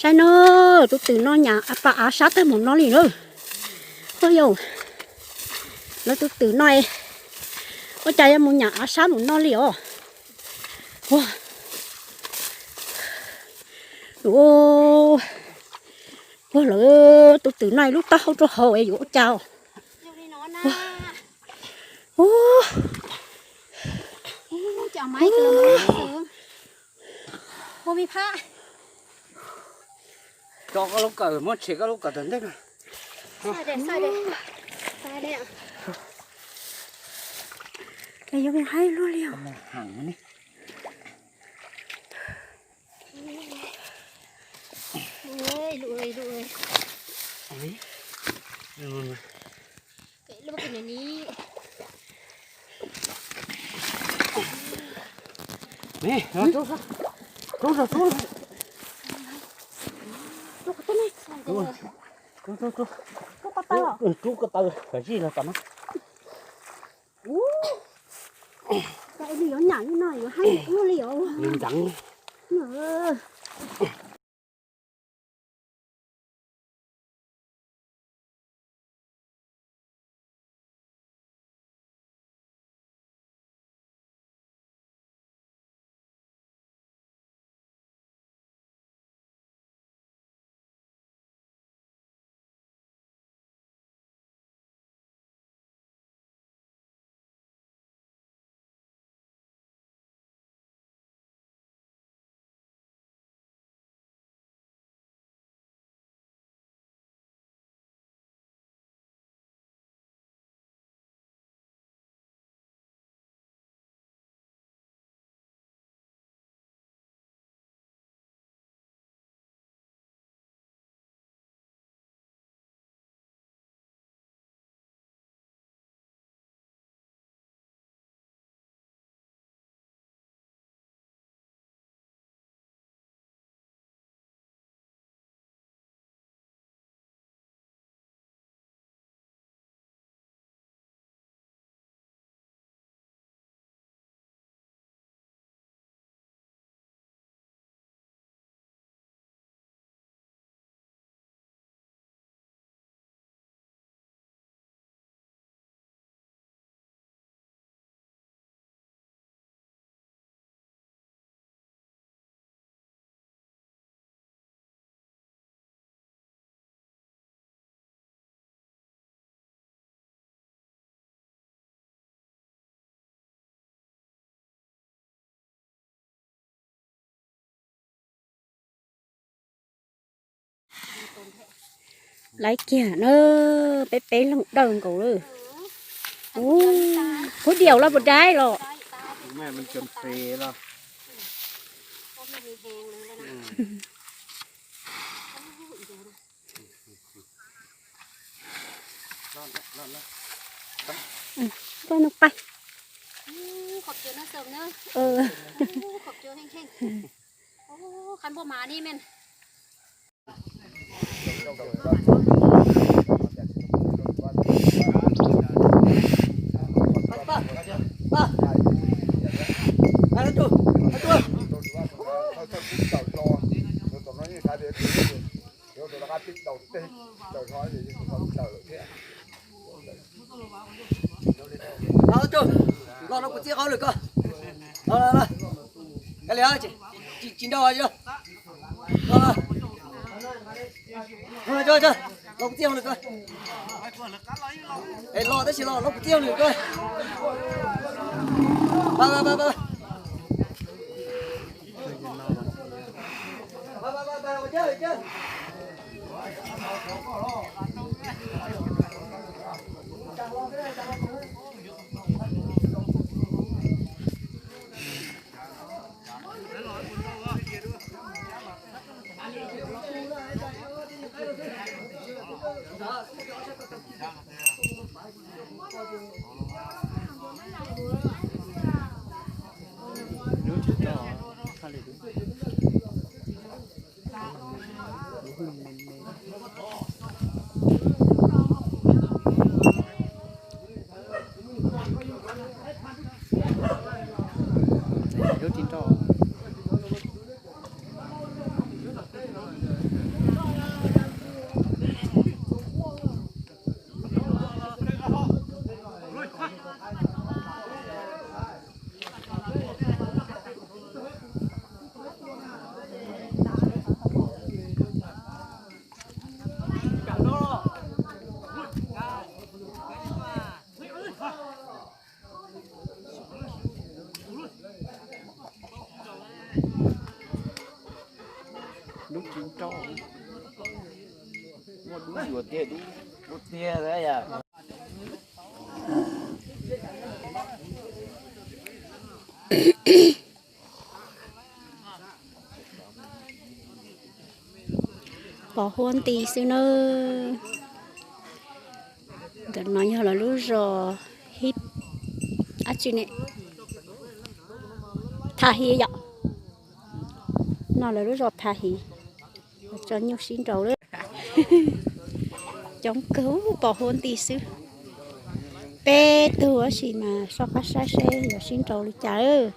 Saib no, tus twm no nyam pas av sab tag mus no li na. Ua yau, lawv tus twm no ua cas yuav mus nyam av sab mus no li os. Ua, ua lawv tus twm no lub taub hau rau hauv es yuav ua cas. Tso koj lub kawm, muab tshem koj lub kawm tom ntej no. Ces yuav mus haib luaj li os. Rub ko taw, kawm zij los tom no. Ua, li yuav nyam li no yuav haib ua li os. Li ntxeev. Laiv kiag na, peb peb leeg dawj nkaus lawm. Ub, phub diaum los puas dai los? Koj nug pais. Los, los, los, los kuv txiaj qhov lwm koj. Los, los, los. Kav liam, tsis nrau. Los, los, los kuv txiaj qhov lwm koj. Es los tab sis los, los kuv txiaj qhov lwm koj. Lub tsis nrau. Dub tsis nrau, muaj dub yuav tiag, dub tiag yom. Pos huab nti xwb na. Ntawm no yog lawv lub zos Hib, ab tsi ne, Tha Hiv yom. No lawv lub zos Tha Hiv, tso nyuj sib nraus lawm. Coob kawg, pos huab nti xwb. Peb tug tab sis mas soj qab saib seb yuav sib nraus li cas lawm.